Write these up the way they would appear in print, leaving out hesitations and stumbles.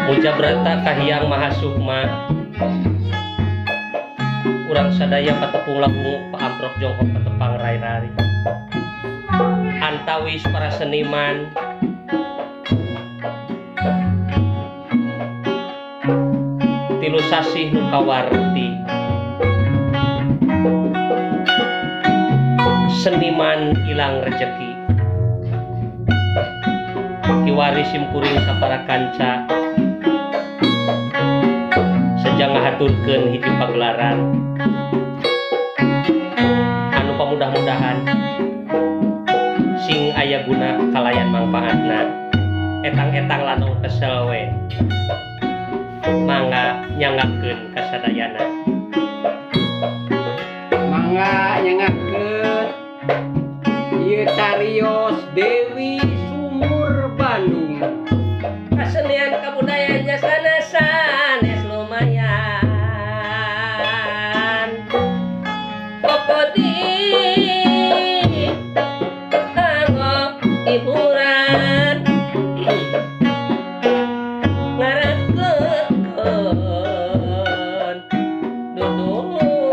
Mujabrata Kahiyang Mahasukma. Urang sadaya patepung lagu paamprok jongkok patepang rai-rari. Antawis para seniman tilu sasih nu kawarti. Seniman ilang rejeki. Kiwari simkuring sapara kanca sejang ngahaturkeun hiji pagelaran anu pamudah-mudahan sing aya guna kalayan mangpaatna. Etang-etang lanong kesel we mangga nyanggakeun kasadayana. Mangga nyanggakeun ieu carios Dewi Sumur Bandung. Kasenian kabudayaannya sana sanes lumayan. Popodi kanggo hiburan ngaraketkeun duduluran.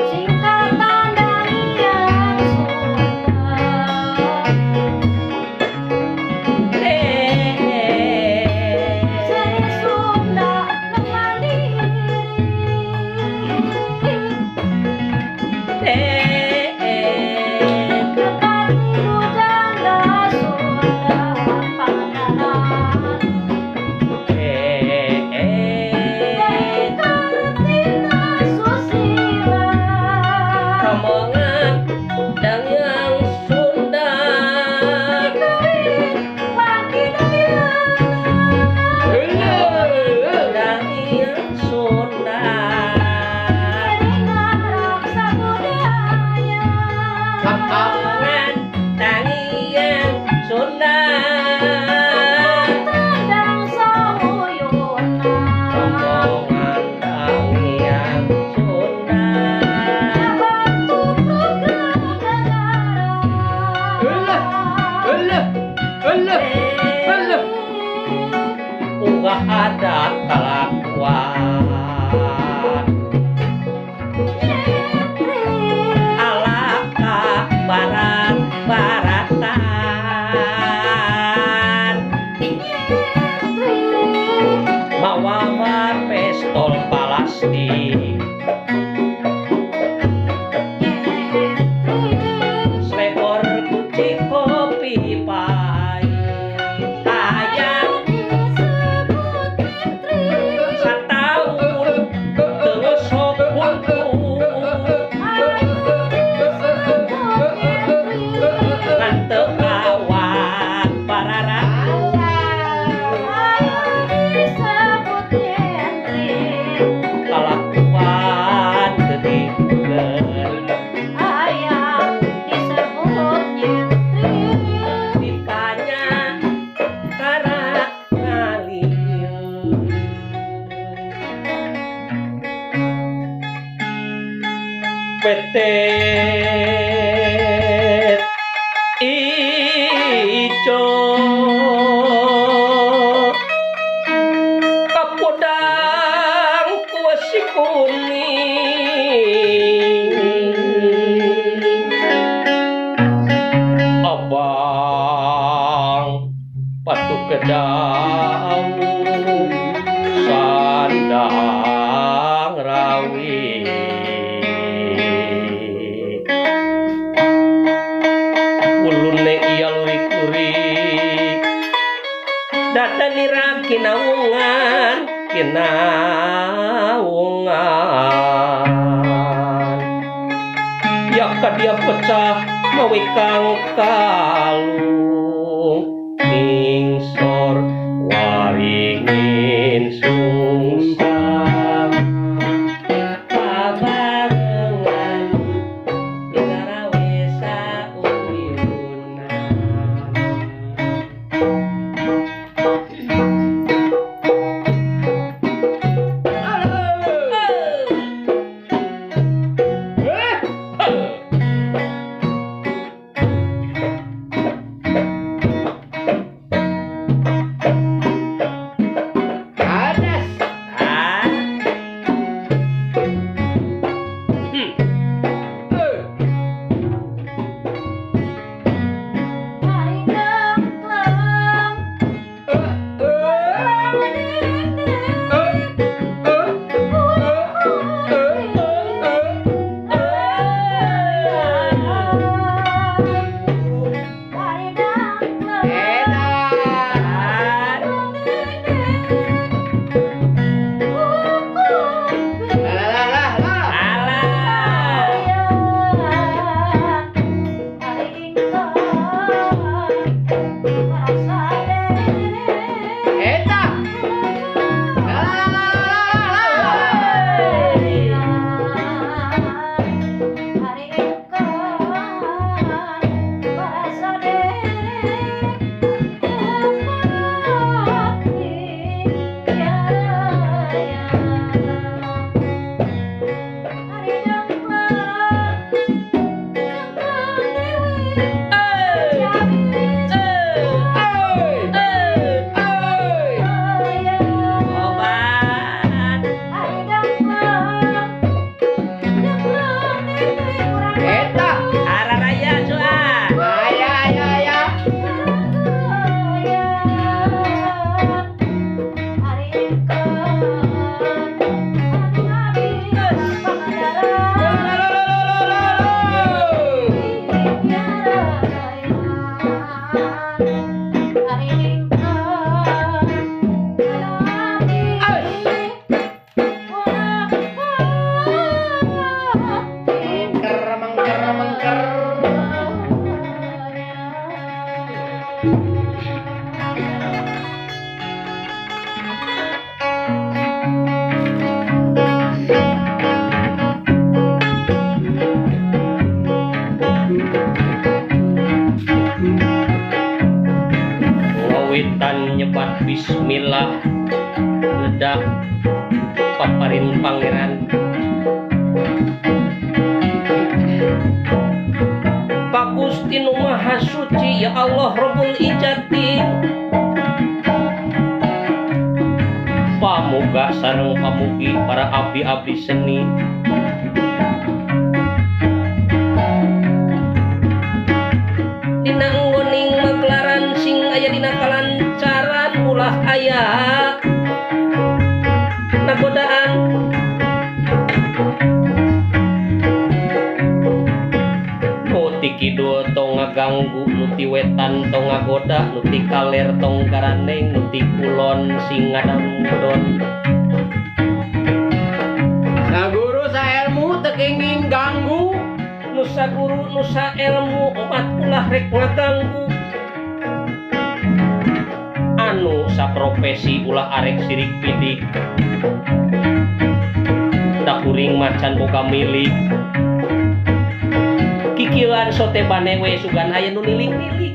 Singkatan Danghyang Sunda. Seni Sunda nu mandiri. Kepati janda Sunda Pangandaran. Dewi Kartina Susila. Rombongan Danghyang Sunda. Dikawin Waki Dayana. Danghyang Sunda. Ngiring ngaraksa budaya. Rombongan Danghyang Sunda. Tendang sauyuna. Rombongan Danghyang Sunda. Ngabantu program negara. Eueuh, eueuh, eueuh, eueuh. Uga ada kalakuan ala ka barat baratan. Mawa pestol palasti selekor kucing kopi pahit. Hayang sataun teu ngosok wungkul ngan teu kawan pararaku. Kalakuan teu dibener ditanya tara ngalieu. Petet ijo kapodang kuasi kuning abang patu kedawu sandang rawi. Ulune iya lurik-lurik dadanira kinawungan kinawungan. Ya kadia pecah mawi kang kalung ningsor waringin sungsang. Pabarengan ngarawe sauyuna. Eh, Bismillah ledak paparin pangeran Ka Gusti nu Maha Suci ya Allah Rabbul Izzati pamuga sareng pamugi para abdi-abdi seni dina nggoning magelaran sing aya dina kalancaran ulah aya nagodaan nu ti kidul tong ngaganggu nu ti wetan tong ngagoda nu ti kaler tong garandeng nu ti kulon sing ngadamudon saguru saelmu teu kenging ganggu nu saguru nu saelmu omat ulah rek ngaganggu anu saprofesi ulah arek sirik pidik da kuring macan boga milik kikieuan sote bane we sugan aya nu nilik-nilik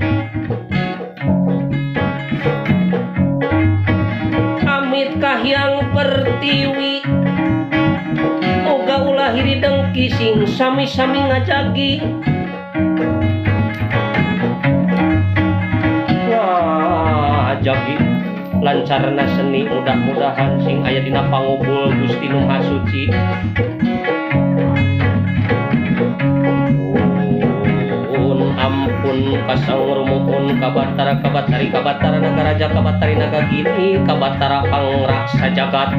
amit kahiyang pertiwi moga ulah hiri dengki sing sami-sami ngajagi ngajagi lancarna seni mudah-mudahan sing aya dina pangobul Gusti nu Maha Suci. Ampun kasang rumuhun kabatara kabatari kabatara nagaraja kabatari naga gini kabatara pangraksa jagat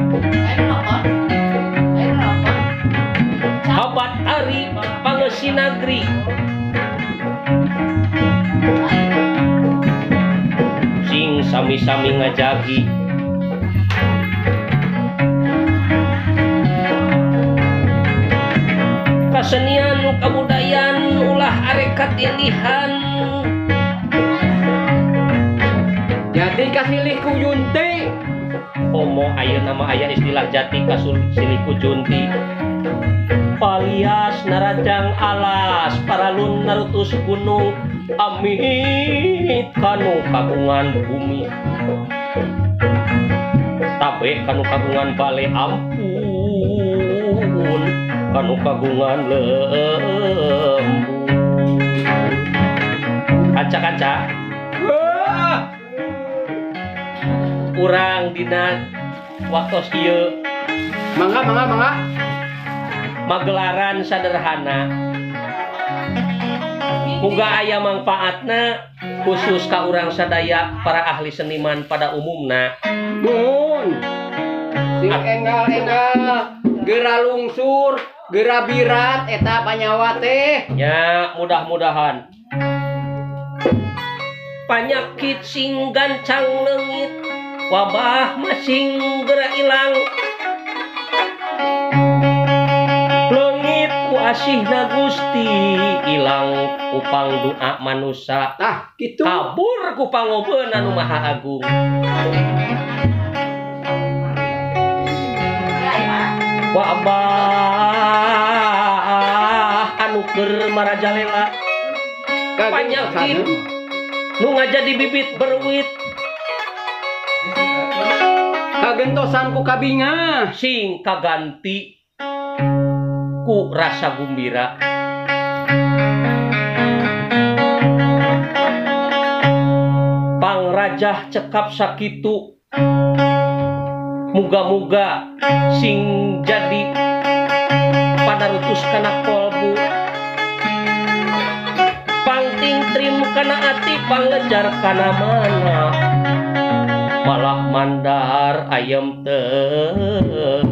kabatari pangeusi nagri sing sami-sami ngajagi kasenian kabudayaan ulah arek katilihan jati kasilih ku junti komo ayeuna mah aya istilah jati kasilih ku junti palias narajang alas paralun narutus gunung amit kanu kagungan bumi tabe kanu kagungan bale ampun kanu kagungan lembur kaca-kaca urang dina waktos ieu mangga mangga mangga magelaran sederhana muga aya mangfaatna khusus ka urang sadaya para ahli seniman pada umumna nuhun sing enggal-enggal geura lungsur geura birat eta panyawa teh ya mudah-mudahan panyakit sing gancang leungit wabah masing geura ilang leungit ku asihna Gusti ilang ku pangdoa manusa tah kitu kabur ku pangobeun anu Maha Agung wabah anu keur marajalela panyakit nu ngajadi bibit berwit kagentosan ku kabingah sing kaganti ku rasa gumbira pangrajah cekap sakitu muga-muga sing jadi padarutus kana kolbu pangting trim kana ati panglejar kana mana malah mandar ayam tentrem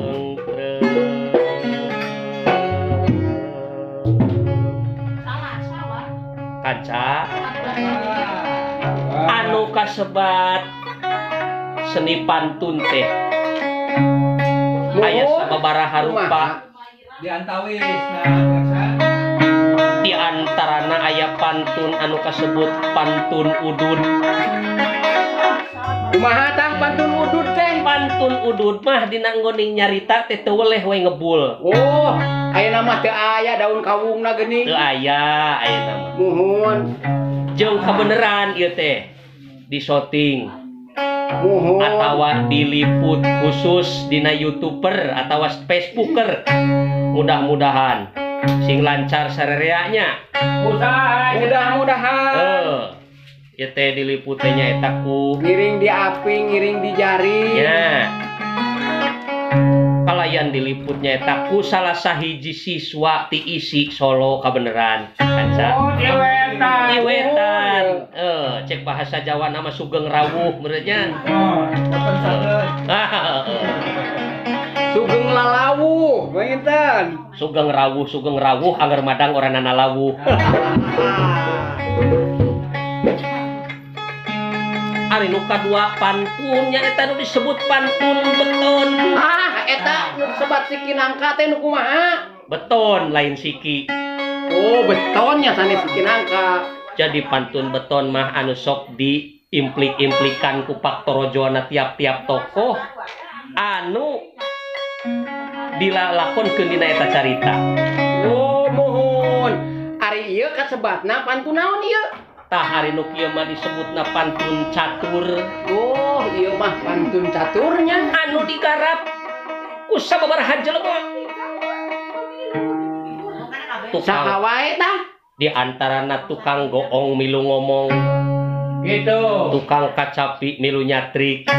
kaca anu kasebat seni pantun teh aya sababaraha rupa di antawis di antarana aya pantun anu kasebut pantun udud. Kumaha tah pantun udud teh? Pantun udud mah dina nggoning nyarita teh teu weleh we ngebul. Oh, ayeuna mah teu aya daun kawungna geuning. Teu aya ayeuna mah. Muhun. Jeung kabeneran ieu teh disoting. Muhun. Atawa diliput khusus dina YouTuber atawa Facebooker. Mudah-mudahan sing lancar sarereanya. Mudah-mudahan. Ieu teh diliput teh nyaeta ku ngiring di api, ngiring di jari. Nya. Kalayan diliput nyaeta ku salah sahiji siswa ti ISI Solo kabeneran. Kanca. Oh, di wetan. Di wetan. Cek bahasa Jawa nama Sugeng Rawuh meureunnya. Oh, boten saged. Sugeng lalawuh, panginten. Sugeng rawuh angger madang ora nana lawuh. Ari nu kadua pantun nya eta nu disebut pantun beton. Ah, eta nu disebat siki nangka teh nu kumaha? Beton lain siki. Oh, betonnya sanes siki nangka. Jadi pantun beton mah anu sok diimplik-implikan ku Pak Torojona tiap-tiap tokoh anu dilalakonkeun dina eta carita. Oh, muhun. Ari ieu kasebatna pantun naon ieu? Tah ari nu kieu mah disebutna pantun catur. Oh, ieu mah pantun caturnya anu digarap ku sababaraha jelema. Saha wae tah? Di antarana tukang goong milu ngomong. Gitu. Tukang kacapi milu nyatrik.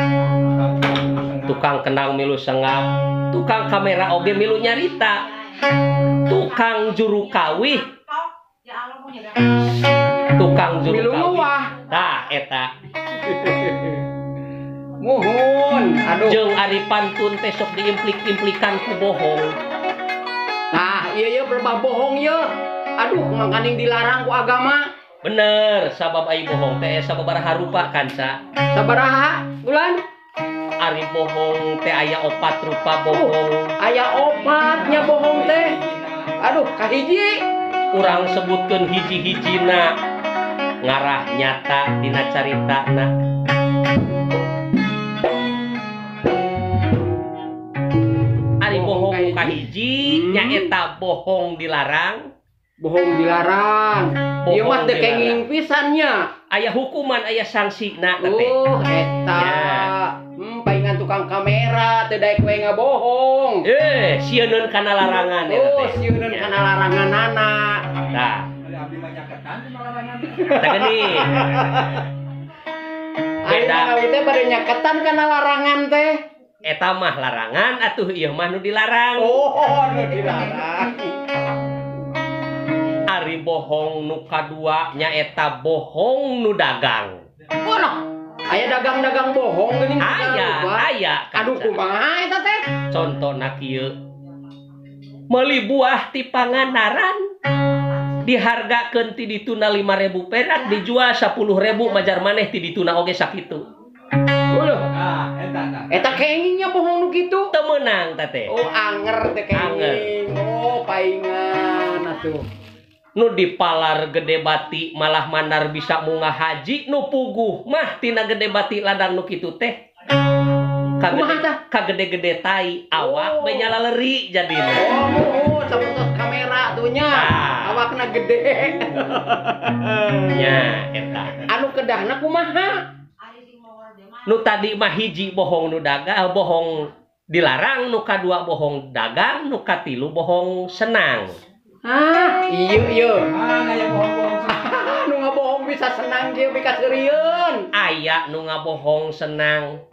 Tukang kendang milu sengap, tukang kamera oge milu nyarita, tukang juru kawih, tukang juru milu kawih. Tah eta. Muhun, aduh. Jeung ari pantun teh sok diimplik-implikan ku bohong. Tah, ieu ieu berba bohong ieu. Aduh, mangkaning dilarang ku agama. Bener, sabab ai bohong teh sababaraha rupa kanca. Sabaraha bulan? Ari bohong teh aya opat rupa bohong. Aya opatnya bohong teh. Aduh, kahiji urang sebutkeun hiji-hijina ngarah nyata dina caritana. Ari bohong kahiji nyaeta bohong dilarang. Bohong dilarang. Ieu mah teu kenging pisan nya. Aya hukuman, aya sangsina teh. Oh, eta. Paingan tukang kamera teu daek we ngabohong. Sieuneun kana larangan eta teh. Oh, sieuneun kana laranganana. Tah. Abdi mah nyaketan di larangan. Tah geuning. Beda. Ari teh bade nyaketan kana larangan teh. Eta mah larangan atuh ieu mah nu dilarang. Oh, nu dilarang. Ari bohong nu kadua nyaeta bohong nu dagang. Walah, aya dagang-dagang bohong geuning. Aya, aya. Aduh kumaha eta teh? Contona kieu. Meuli buah ti Pangandaran dihargakeun ti dituna 5.000 perak dijual 10.000 majar maneh ti dituna oge sakitu. Waduh, ah, eta tah. Eta kengingnya bohong nu kitu. Teu meunang teh teh. Oh, anger teh kenging. Oh, paingan atuh. Nu dipalar gede bati malah mandar bisa munga haji nu puguh mah tina gede bati ladang nu kitu teh. Kagede-gede tai awak we nyalaleri jadina. Oh, sapertos kamera tuh nya. Awakna gede. Nya eta. Anu kedahna kumaha? Nu tadi mah hiji bohong nu dagang, bohong dilarang, nu kadua bohong dagang, nu katilu bohong senang. Ah, iya iya. Ah, aya bohong-bohong senang. Nu ngabohong bisa senang kieu bikaseurieun. Aya nu ngabohong senang.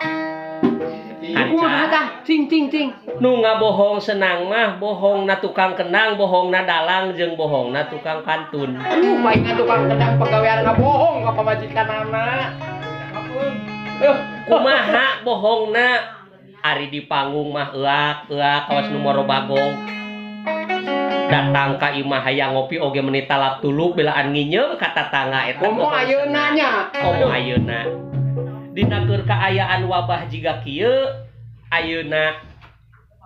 Kumaha tah? Cing cing cing. Nu ngabohong senang mah bohongna tukang kendang, bohongna dalang jeung bohongna tukang pantun. Paingan tukang kendang pagawean ngabohong ka pamajikanana. Kumaha bohongna? Ari di panggung mah eak-eak kawas nu moro bagong. Datang ka imah hayang ngopi oge meni talap tulup belaan nginyeum ka tatangga eta. Komo ayeuna nya. Komo ayeuna. Dina keur kaayaan wabah jiga kieu ayeuna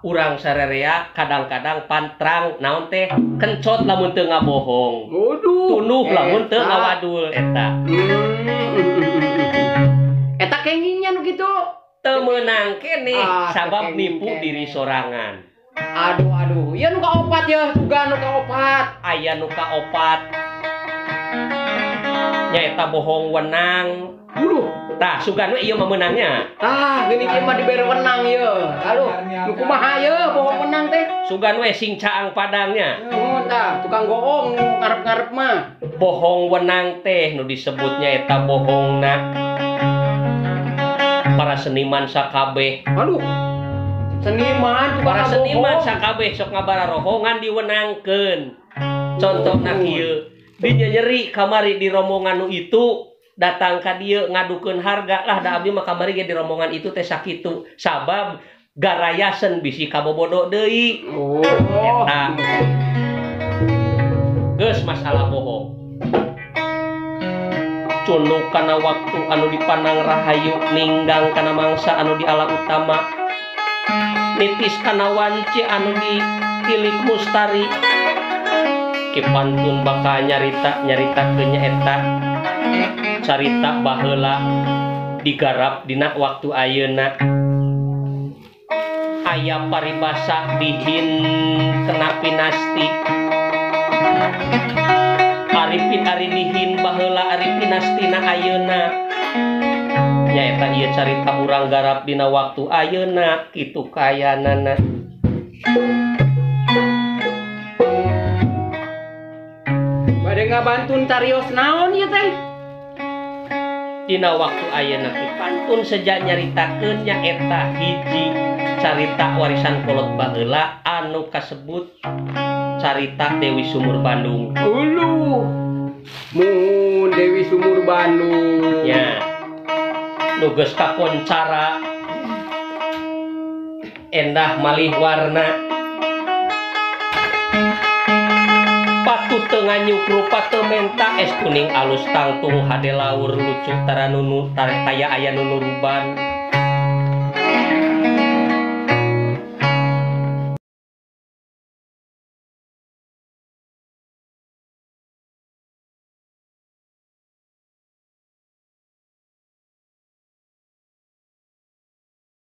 urang sarerea kadang-kadang pantrang naon teh kencot lamun teu ngabohong. Waduh. Tunuh lamun teu ngawadul eta. Eta kengingnya nu kitu. Teu meunang keneh sabab nipu diri sorangan. Aduh aduh, ieu nu kaopat ya, sugan nu kaopat. Aya nu kaopat. Nyaeta bohong wenang. Uluh. Tah sugan we ieu mah meunangnya. Tah geuning ieu mah dibere wenang ieu. Aduh, nu kumaha ieu bohong menang teh? Sugan we sing caang padangnya. Nuhun tah, tukang goong nu ngarep-ngarep mah. Bohong wenang teh nu disebutnya eta bohongna para seniman sakabeh. Aduh. Seniman tukang Para seniman bohong. sakabeh sok ngabararohongan diwenangkeun. Contohna kieu, dinya nyeri kamari di rombongan nu itu datang ka dieu ngadukeun harga lah da abdi mah kamari ge di rombongan itu teh sakitu sabab garayasen bisi kabobodo deui. Oh. Eta. Geus masalah bohong. Cunduk kana waktu anu dipanang rahayu ninggang kana mangsa anu diala utama nitis kana wanci anu ditilik mustari Ki Pantun bakal nyarita nyaritakeun nya eta carita baheula digarap dina waktu ayeuna aya paribasa dihin kena pinasti Arifin ari dihin baheula ari pinastina ayeuna nyaeta ieu carita urang garap dina waktu ayeuna kitu kayanana. Bade ngabantun carios naon ieu teh? Dina waktu ayeuna Ki Pantun sejak nyaritakeun nyaeta hiji carita warisan kolot baheula anu kasebut carita Dewi Sumur Bandung. Uluh. Mun Dewi Sumur Bandung. Nya. Nu geus kakoncara endah malih warna patut teu nganyuk rupa teu menta es kuning alus tangtung hade laur lucu taranunu taya aya nu nuruban.